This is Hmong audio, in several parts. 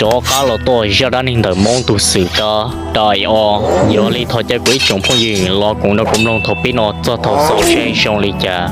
Rov qab los tuaj zaj dab neeg ntawm Hmoob tus Xwm Kab dai o. Yog li thov caw kuv ib tsoom phooj ywg los koom nrog kuv mloog thaum pib no txog thaum xaus seb zoo li cas.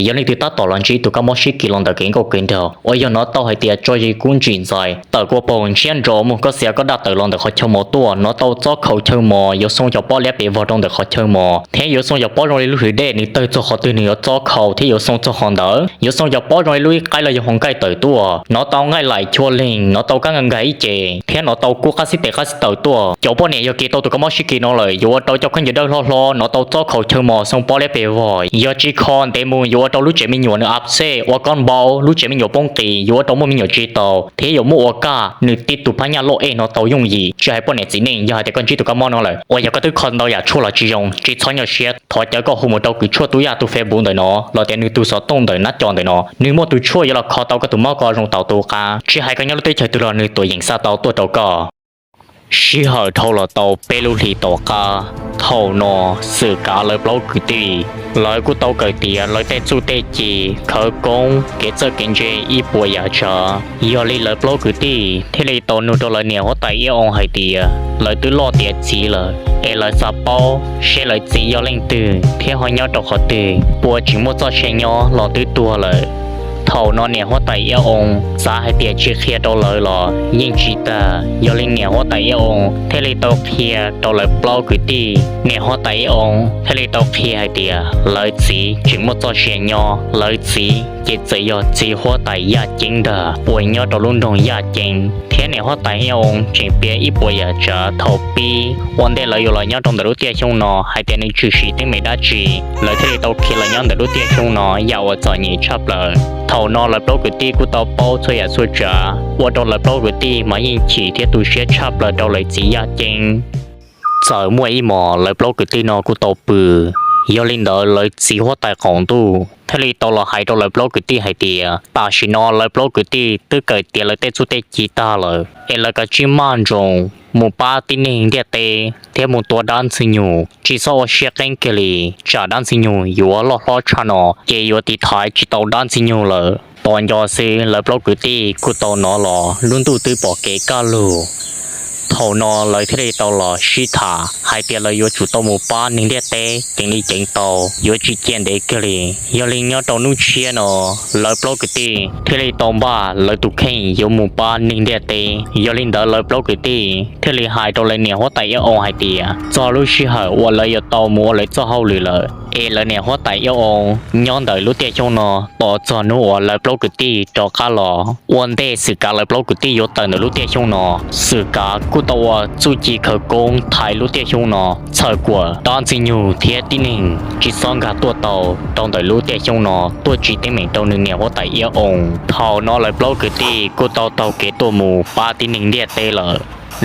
Yog leej twg tab tom los ntsib tus kab mob sib kis los ntawm kev nkauj kev nraug uas yog nov tau hais tias tso zis kub ntsim ntxais tawm kua paug ntshiab nrov mus koj xiav koj daj tawm los ntawm qhov chaw mos tuaj, nov tau txob khaus chaw mos, yuav xoo cov pob liab pes vog rau ntawm qhov chaw mos, thiab yuav xoo cov pob zoo li lub hwv dej nws tawg txog qhov twg nws yuav txob khaus thiab yuav xoo txog qhov ntawd, yuav xoo cov pob zoo li lub ib qaib los yog hauv nkaij tawm tuaj, nov tau nqaij laim chua leeg, nov tau kab nkag nkag ib ce, thiab nov tau kub qab xib tes qab xib taw tuaj. Cov poj niam yog kis tau tus kab mob sib kis no lawm yuav ua rau cov khaub ncaws dawb hlob hlob, nov tau txob khaus chaw mos, xoo pob liab pes vog, yog tsis kho ntev mus yuav ua rau lub tsev me nyuam nws ab xej ua kob npau, lub tsev me nyuam poob qis, yuav ua rau muaj me nyuam tsis tau, thiab yuav muaj ua kaj nws tib tug phab nyaj loj ej no tau yooj yim. Tsis hais poj niam txiv neej, yog hais tias koj ntsib tus kab mob no lawm uas yog koj twb kho ntau yam tshuaj los tsis zoo, tsis txhob nyuaj siab, thov caw koj hu mus rau kws tshuaj tub yaj tus Facebook ntawm no los tias nws tus xov tooj ntawm nab co ntawm no, nws muaj tus tshuaj yuav los kho tau koj tus mob ko zoo tau tu qab, tsis hais koj nyob lub teb chaws twg los nws tuam yeem xa tau tuaj rau koj. Sij hawm dhau los tau peb lub hlis tom qab, thaum no Xwm Kav lawv plaub kwv tij lawv kuj tau kawm tiav lawv tej txuj tej ci, khawv koob, kev txawj kev ntse ib puas yam tsav. Yog li lawv plaub kwv tij thiaj li tau nug rau lawv niam huab tais Iab Oo hais tias lawv twb loj tiav txiv lawm, es lawv xav paub seb lawv txiv yog leej twg thiab ho nyob rau qhov twg, puas tseem muaj txoj sia nyob los twb tuag lawm. Thaum no niam huab tais Iab Oo xav hais tias tsis qhia rau lawv los yeej tsis tag, yog li niam huab tais Iab Oo thiaj li tau qhia rau lawv plaub kwv tij. Niam huab tais Iab Oo thiaj li tau qhia hais tias lawv txiv tseem muaj txoj sia nyob, lawv txiv ces txawm yog txiv huab tais Yaj Ceeb ntag uas nyob rau lub nroog Yaj Ceeb, thiab niam huab tais Iab Oo tseem piav ib puas yam tsav thaum pib ua ntej lawv yuav los nyob rau ntawm lub tiaj xyoob no hais tias nws tshwm sim teeb meem dab tsi, lawv thiaj li tau khiav los nyob ntawm lub tiaj xyoob no yam uas txom nyem tshaj plaws. Thaum no lawv plaub kwv tij kuj tau paub txhua yam txhua tsav, ua rau lawv plaub kwv tij mas yeej chim thiab tu siab tshaj plaws rau lawv txiv Yaj Ceeb. Txawm muaj ib hmos lawv plaub kwv tij no kuj tau pw, yog li ntawd lawv txiv huab tais qaum ntuj thiaj li tau los hais rau lawv plaub kwv tij hais tias tam sim no lawv plaub kwv tij twb kawm tiav lawv tej txuj tej ci tag lawm, es lawv kav tsij maj nroos mus pab tib neeg ntiaj teb thiab mus tua dab ntxwg nyug, tsis txhob ua siab qeeb kiag li, tsam dab ntxwg nyug yuav loj hlob tshaj no ces yuav tiv thaiv tsis tau dab ntxwg nyug lawm. Tos nco xwb lawv plaub kwv tij kuj tau hnov los lub ntuj twb pom kev kaj lug. Thaum no lawv thiaj li tau los sib tham hais tias lawv yuav tsum tau mus pab neeg ntiaj teb ceev li ceev tau, yuav tsis cia ntev kiag li. Yog li nyob rau hnub tshiab no lawv plaub kwv tij thiaj li tau npaj lawv tus kheej yuav mus pab neeg ntiaj teb. Yog li ntawd lawv plaub kwv tij thiaj li hais rau lawv niam huab tais Iab Oo hais tias txog lub sij hawm uas lawv yuav tau mus ua lawv txoj hauj lwm lawm, es lawv niam huab tais Iab Oo nyob ntawm lub tiaj xyoob no tos txog hnub uas lawv plaub kwv tij rov qab los. Ua ntej Xwm Kav lawv plaub kwv tij yuav tawm ntawm lub tiaj xyoob no, Xwm Kav kuj tau ua txuj ci khawv koob thaiv lub tiaj xyoob no, txhawm kuam dab ntxwg nyug thiab tib neeg tsis txhob nkag tuaj tau rau ntawm lub tiaj xyoob no tuaj tsim teeb meem rau nws niam huab tais Iab Oo. Thaum no lawv plaub kwv tij kuj tau taug kev tuaj mus pab tib neeg ntiaj teb lawm.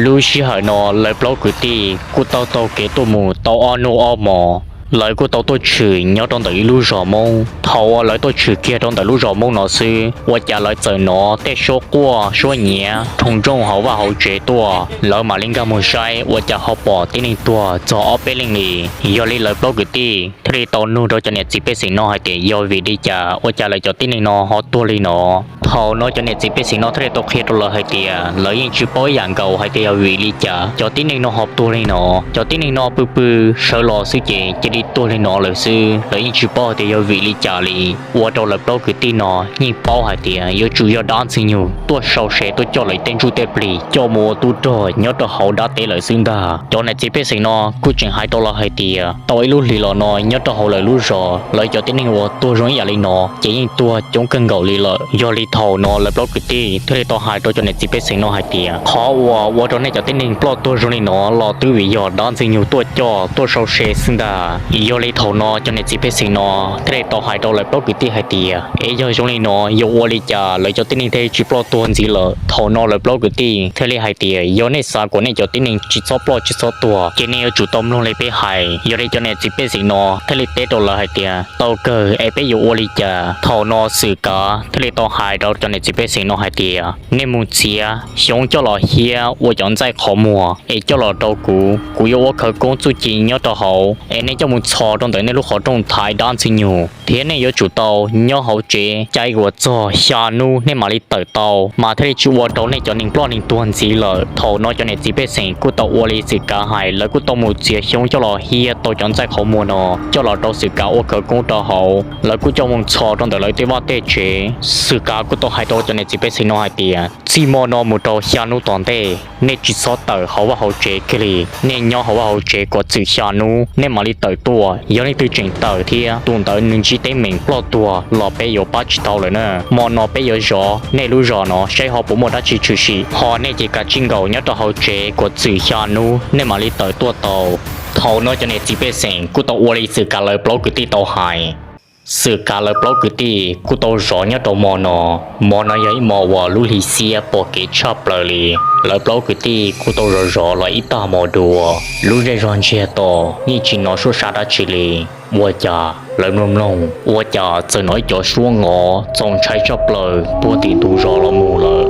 Lub sij hawm no lawv plaub kwv tij kuj tau taug kev tuaj mus tau ob hnub ob hmos, lawv kuj tau tuaj tshwm nyob rau ntawm ib lub zos Hmoob. Thaum uas lawv tuaj tshwm kiag rau ntawm lub zos Hmoob no xwb, ua cas lawv txawm hnov tej suab quaj suab nyiav rhoo nrooj hauv vaj hauv tsev tuaj. Lawv mam li nkag mus saib ua cas ho pom tib neeg tuag txog ob peb leej li. Yog li lawv plaub kwv tij thiaj li tau nug rau cov niam txiv pej xeem no hais tias yog vim li cas ua cas lawv cov tib neeg no ho tuag li no. Thaum no cov niam txiv pej xeem no thiaj li tau qhia rau lawv hais tias lawv yeej tsis paub ib yam nkaus hais tias yog vim li cas cov tib neeg no ho tuag li no. Cov tib neeg no pw pw sawv los xwb ces cia li tuag li no lawm xwb, lawv yeej tsis paub hais tias yog vim li cas li. Ua rau lawv plaub kwv tij no yeej paub hais tias yuav tsum yog dab ntxwg nyug tuaj sau se tuaj coj lawv tej ntsuj tej plig coj mus ua tub rog nyob rau hauv dab teb lawm xwb ntag. Cov niam txiv pej xeem no kuj tseem hais rau lawv hais tias tau ib lub hlis los no nyob rau hauv lawv lub zos lawv cov tib neeg uas tuag zoo ib yam li no ces yeej tuag coob kawg nkaus li lawm. Yog li thaum no lawv plaub kwv tij thiaj li tau hais rau cov niam txiv pej xeem no hais tias qhov uas ua rau nej cov tib neeg ploj tuag zoo li no los twb vim yog dab ntxwg nyug tuaj coj tuaj sau se xwb ntag. Yog li thaum no cov niam txiv pej xeem no thiaj li tau hais rau lawv plaub kwv tij hais tias, es yog zoo li no yuav ua li cas lawv cov tib neeg thiaj tsis ploj tuag ntxiv lawm? Thaum no lawv plaub kwv tij thiaj li hais tias, yog nej xav kom nej cov tib neeg tsis txhob ploj tsis txhob tuag ces nej yuav tsum tau mloog li peb hais. Yog li cov niam txiv pej xeem no thiaj li teb rau lawv hais tias, tau kawg es peb yuav ua li cas? Thaum no Xwm Kav thiaj li tau hais rau cov niam txiv pej xeem no hais tias, nej mus txiav xyoob coj los hiab ua cov ntxaij qhov muag es coj los rau kuv, kuv yuav ua khawv koob txuj ci nyob rau hauv, es nej coj mus txhos rau ntawm nej lub qhov rooj thaiv dab Ntxwg Nyoog, thiab nej yuav tsum tau nyob hauv tsev cai kom txog xya hnub nej mam li tawm tau, mas thiaj li tsis ua rau nej cov neeg ploj neeg tuag ntxiv lawm. Thaum no cov niam txiv pej xeem kuj tau ua li Xwm Kav hais, lawv kuj tau mus txiav xyoob coj los hiab tau cov ntxaij qhov muag no coj los rau Xwm Kav ua khawv koob rau hauv, lawv kuj coj mus txhos rau ntawm lawv tej vaj tej tsev. Xwm Kav kuj tau hais rau cov niam txiv pej xeem no hais tias, txij hmo no mus rau xya hnub tom ntej nej tsis txhob tawm hauv vaj hauv tsev kiag li, nej nyob hauv vaj hauv tsev kom txwm xya hnub nej mam li tawm tuaj. Yog leej twg tseem tawm thiab tus ntawd nws ntsib teeb meem ploj tuag los peb yuav pab tsis tau lawm na. Hmo no peb yuav zov nej lub zos no saib ho puas muaj dab tsi tshwm sim, ho nej ces kav tsij nkaum nyob rau hauv tsev kom txwm xya hnub nej mam li tawm tuaj tau. Thaum no cov niam txiv pej xeem kuj tau ua li Xwm Kav lawv plaub kwv tij tau hais. Xwm Kav lawv plaub kwv tij kuj tau zov nyob rau hmo no. Hmo no yog ib hmo uas lub hli xiab pom kev tshaj plaws li. Lawv plaub kwv tij kuj tau zov zov los ib tag hmo dua, lub zej zog ntsiag to, yeej tsis hnov suab sab dab tsi li. Ua cas lawv mloog mloog, ua cas txawm hnov ib cov suab ngov txaus ntshai tshaj plaws puag tim tus zos los mus lawm.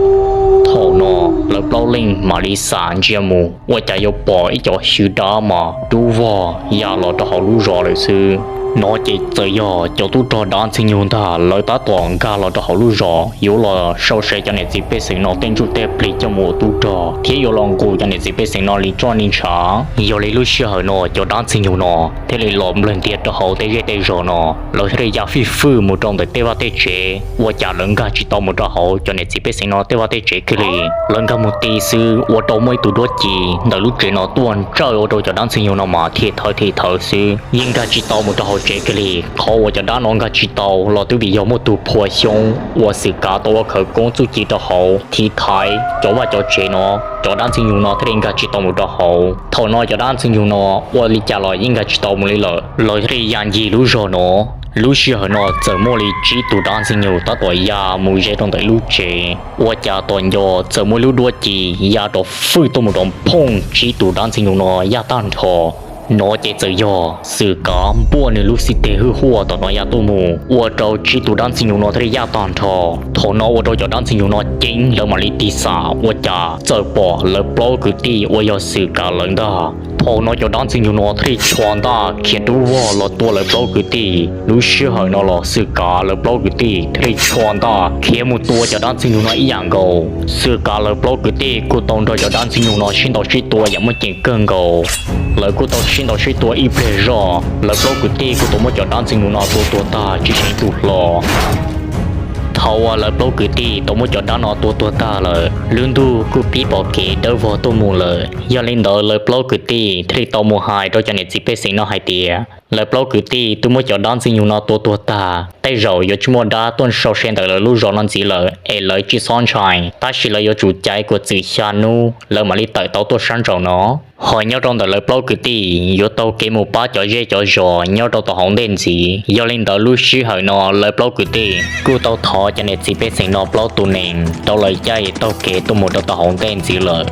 Thaum no lawv plaub leej mam li xam ntsia mus, ua cas yuav pom ib cov xyw dab mas dub vog ya los rau hauv lub zos lawm xwb. No ces txawm yog cov tub rog dab Ntxwg Nyoog ntag, lawv tab tom nkag los rau hauv lub zos yuav los sau se cov niam txiv pej xeem no tej ntsuj tej plig coj mus ua tub rog thiab yuav los nqus cov niam txiv pej xeem no li roj li ntshav. Yog li lub sij hawm no cov dab Ntxwg Nyoog no thiaj li los nplawg ntias rau hauv tej zej tej zos no, lawv thiaj li ya fij fwj mus rau ntawm tej vaj tej tsev. Ua cas lawv nkag tsis tau mus rau hauv cov niam txiv pej xeem no tej vaj tej tsev kiag li. Lawv nkag mus ti xwb ua rau muaj ib tug duab ci ntawm lub tsev no tuaj ntsawj ua rau cov dab Ntxwg Nyoog no mas thim thawv thim thawv xwb, yeej nkag tsis tau mus rau hauv tsev kiag li. Qhov uas cov dab no nkag tsis tau los twb vim yog muaj tus phua xyoob uas Xwm Kav tau ua khawv koob txuj ci rau hauv thiv thaiv cov vaj cov tsev no, cov dab Ntxwg Nyoog no thiaj li nkag tsis tau mus rau hauv. Thaum no cov dab Ntxwg Nyoog no ua li cas los yeej nkag tsis tau mus li lawm, lawv thiaj li ya ncig lub zos no. Lub sij hawm no txawm muaj li tsib tus dab Ntxwg Nyoog tab tom ya mus ze rau ntawm lub tsev, ua cas tom nco txawm muaj ib lub duab ci ya rov fwj tuaj mus rov phooj tsib tus dab Ntxwg Nyoog no yaj tag nrho. No ces txawm yog Xwm Kav npuaj nws lub xib teg hwj huaj tom no ya tuaj mus, ua rau tsib tus dab Ntxwg Nyoog no thiaj li yaj tag nrho. Thaum no ua rau cov dab Ntxwg Nyoog no ceeb, lawv mam li tig xam ua cas txawm pom lawv plaub kwv tij uas yog Xwm Kav lawv ntag. Thaum no cov dab Ntxwg Nyoog no thiaj li tshua ntaj khiav dub vog los tua lawv plaub kwv tij. Lub sij hawm no los Xwm Kav lawv plaub kwv tij thiaj li tshua ntaj khiav mus tua cov dab Ntxwg Nyoog no ib yam nkaus. Xwm Kav lawv plaub kwv tij kuj tau nrog cov dab Ntxwg Nyoog no sib ntaus sib tua yam muaj ceem kawg nkaus. Lawv kuj tau sib ntaus sib tua ib pliag zog, lawv plaub kwv tij kuj tau muab cov dab Ntxwg Nyoog no tua tuag tag tsis seem ib tug hlo. Thaum uas lawv plaub kwv tij tau muab cov dab no tua tuag tag lawm, lub ntuj kuj pib pom kev dawb vog tuaj mus lawm. Yog li ntawd lawv plaub kwv tij thiaj li tau mus hais rau cov niam txiv pej xeem no hais tias, lawv plaub kwv tij twb muab cov dab Ntxwg Nyoog no tua tuag tag, tej zaum yuav tsis muaj dab tuaj sau se ntawm lawv lub zos no ntxiv lawm, es lawv tsis txhob ntshai, tab sis lawv yuav tsum caiv kom txwm xya hnub lawv mam li tawm tau tuaj sab nraum no. Ho nyob rau ntawm lawv plaub kwv tij yuav taug kev mus pab cov zej cov zos nyob rau tom hauv ntej ntxiv. Yog li ntawd lub sij hawm no lawv plaub kwv tij kuj tau thov cov niam txiv pej xeem no plaub tus nees rau lawv caij taug kev tuaj mus rau tom hauv ntej ntxiv lawm.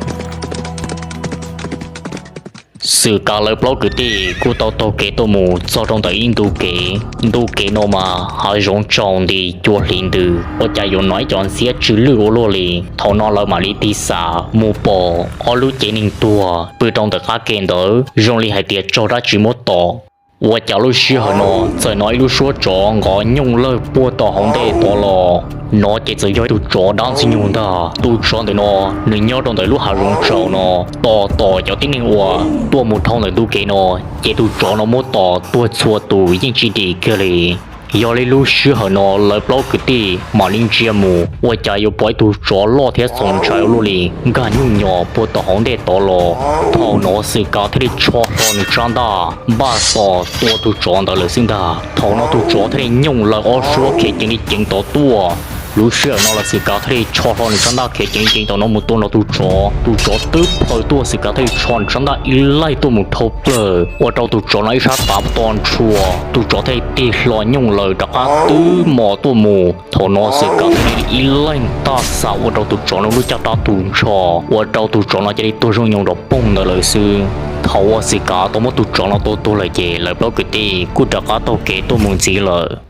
Xwm Kav lawv plaub kwv tij kuj tau taug kev tuaj mus txog rau ntawm ib ntu kev. Ntu kev no mas hav zoov tsaus nti cua hliv ntws, ua cas yuav hnov ib cov ntxhiab tsw lwj ua luaj li. Thaum no lawv mam li tig xam mus pom ob lub cev neeg tuag pw rau ntawm qab ke ntawd, zoo li hais tias raug dab tsi muab tom. Ua cas lub sij hawm no txawm hnov ib lub suab tsov nqov nyooj lawg puag tom hauv ntej tod los. No ces txawm yog ib tug tsov dab Ntxwg Nyoog ntag. Tus tsov ntawm no nws nyob rau ntawm lub hav zoov tsaus no, tos tom cov tib neeg uas tuaj mus dhau ntawm ntu kev no, ces tus tsov no muab tom tuag txhua tus yeej tsis dim kiag li. Yog li lub sij hawm no lawv plaub kwv tij mam li ntsia mus, ua cas yuav pom ib tug tsov loj thiab txaus ntshai ua luaj li nkag nyuj nyos puag tom hauv ntej tod los. Thaum no Xwm Kav thiaj li tsho hlo nws tsab ntaj npaj tos tua tus tsov ntawd lawm xwb ntag. Thaum no tus tsov thiaj li nyooj lawg ob suab khiav ceev li ceev tod tuaj. Lub sij hawm no los Xwm Kav thiaj li rho hlo nws sab ntaj khiav ceev ceev tom no mus tua nrog tus tsov. Tus tsov twb plhaw tuaj, Xwm Kav thiaj li rho nws sab ntaj ib laij tuaj mus rhau plaws ua rau tus tsov no ib sab tav to ntshua. Tus tsov thiaj li tig hlo nyooj lawm rov qab twb mos tuaj mus. Thaum no Xwm Kav thiaj li ib laij ntaj xam ua rau tus tsov no lub caj dab tu nrho, ua rau tus tsov no cia li tuag zoo nyoos nrov poog ntawd lawm xwb. Thaum uas Xwm Kav tau muab tus tsov no tua tuag lawm ces lawv plaub kwv tij kuj rov qab taug kev tuaj mus ntxiv lawm.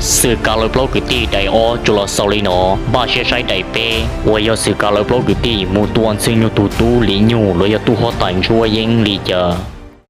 Xwm Kav lawv plaub kwv tij daim ob tsuas los xaus li no, npaj siab saib daim peb uas yog Xwm Kav lawv plaub kwv tij mus tua Ntxwg Nyug tus tub Lis Nyug los yog tub huab tais Ntsuab Yeeb li cas.